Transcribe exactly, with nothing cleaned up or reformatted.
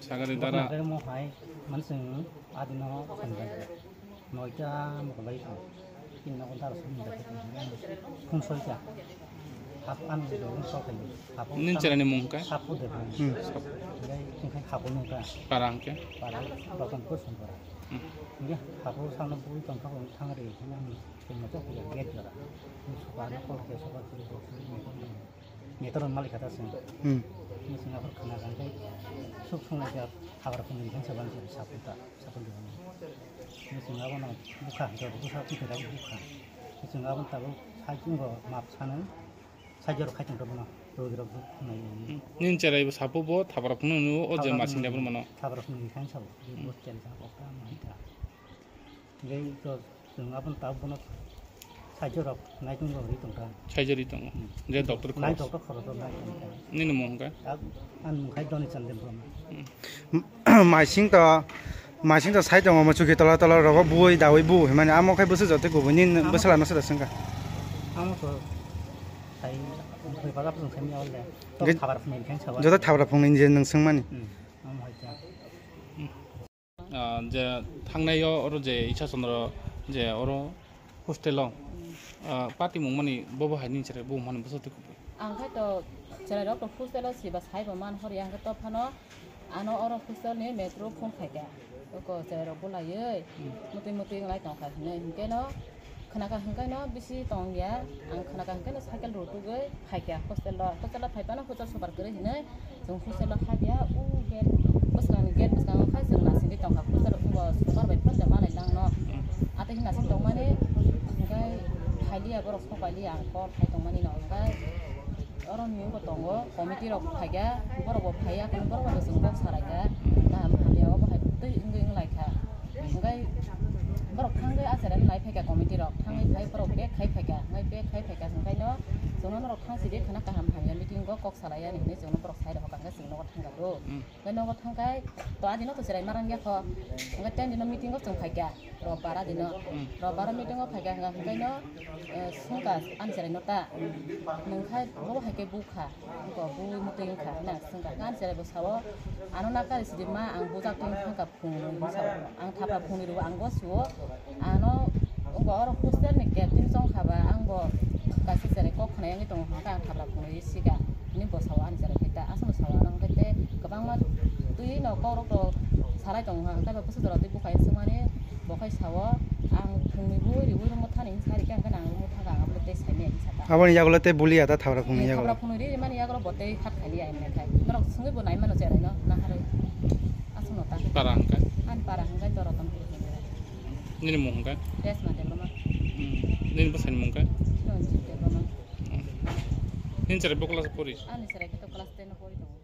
Sagari dara. Dara mo hai, mansing adino sandal. Noita mo bai ko. Tin no kontar sum da. Phone soita. Hap an do so kai. Hap. Nin cherani mung ka? Hap de. Hmm. Ngai kin kai hap no ka. Parang ke? Parang. Ratan ko sum para. Hmm. Ngai hap sana bui tong ka thang re. Ngai mo to ya get jora. Ni suka na ko ke suka. Netoron malik kata sing. Hmm. Ni sing abar khana jang kai. Suk sung lai kha habar phung ni kan saban sing sapun ta, sapun di. Ni sing abo na bukha, jor bukha, bukha, bukha. Ni sing abo ta bo sai chung go map sana. Sai jor khai chung ta bo na. Roi rok buk nai ni. Nin cherai bo sapu bo thabra phung ni o je masing da bo mano. Thabra phung ni kan sabo. Bus chen sa ko ta ma ta. Ngai to Chwng aboni tabuk bono saijo rok naitung rok ri tongkha. Saijo ri tongo. Hmm. Je doctor nai khorok. Doctor khorok rok nai tongkha. Nini mung hwnkha? Ab-, ani mung khai Doni Chandra Brahma. Hmm. Maising to, maising to sai tongo mo chukhi tola tola rogo bui dawi bu himani amo khai bwswk joto kubui nini bwswla no swda swngkha. Amo to sai bui bazar sung sai mi awle. To khabar phunui khai sawa. Joto thabra phunui je nwng swngmani. Hmm. Amo hai ta. Ah, je thangnai o oro je Isha Chandra je oro hostel o, ah, party mung mani bobo hai ni cherai bo mani bwswk twi kubui. Ang khai to cherai rok to hostel o siba sai bo man hor yang to phano ano oro hostel ni metro phone khai ka. Oko cherai rok bo laioi mutui mutui ngai tong kha hinui hinkhe no Khwnaka hwnkhe no bisi tong ya, ang khwnaka hwnkhe no cycle rutugwi phaikha hostel o, hostel o phaiphano hostel super kwrwi hinwi chwng hostel o habya, o gate bwskangni gate bwskango khai chwng nasingwi tongkha hostel o, super bai phano manai langno. Atwi hwnna se tongmani hwnkhe phailiya borok sok pailiya ang call khai tongmani no hwnkhe. Oro ni bo tongo, committee rok phaikha, borok bo phaiya, borok bai chwng kok salaikha, kaham hamya obo hai twi wngwi wnglaikha. Hwnkhe borok thangwi achai rwna nai phaikha committee rok, thangwi phai borok bag khai phaikha, hwnkhe bag khai phaikha, hwnkhe no chwngno norok thang sidi khwna kaham hamya meeting o kok salai ani hinwi chwngno borok sai rokha, hwnkhe chwng nogo thangkha do. Hwnkhe nogo thangkhai to adino to cherai ma rwngya kho, hwnkhe ten dino meeting o chwng phaikha. Robbara dino. Hmm. Robbara meeting o phaikha hwnkha hwnkhaino, eh, swngkha ani cherai no ta. Nwng khai bo hai khe bukha. Wngkha bui mutwi wngkha hwnwi ang swngkha. Ani cherai bo sao, ano nakari sidi ma ang bujak twi thangkha phungnwi hwnwi sao. Ang thapra phungnwi rwo ang bo suo. Ano wngkha oro hostel ni captain chongkha ba ang bo kaisa cherai kok khwnai wngwi tongo hwnka ang thapra phungnwi sika. Hwnwi bo sao ani cherai khai ta. Aswkno sao ano hwnkhe tei kwbangma twi no kok rok to salai tongo hwnka hwnkhe bo bwswk jora twi bukhai swngmani. Bo khai sao, ang phungnwi bui riui room o thani hinwi sa rikha, hwnkhe ang room o thangkha, ang abo tei saimaya hinwi sakha. Aboni yagulo tei bulia ta thabra phungnwi yagulo. Thabra phungnwi ri rimani yagulo bo tei khat khailiya hinwi khai. Norok swngwi bo naimano cherai no, naharwi. Aswkno ta. Para hwnkhe? Ani para hwnkhe to Rotonpur hwnkhe. Nini mung hwnkhe? Resma Debbarma. Hmm. Nini bwsani mung hwnkhe? Ranjit Debbarma. Hmm. Nini cherai bo class o pori? Ani cherai khe to class ten o pori tongo.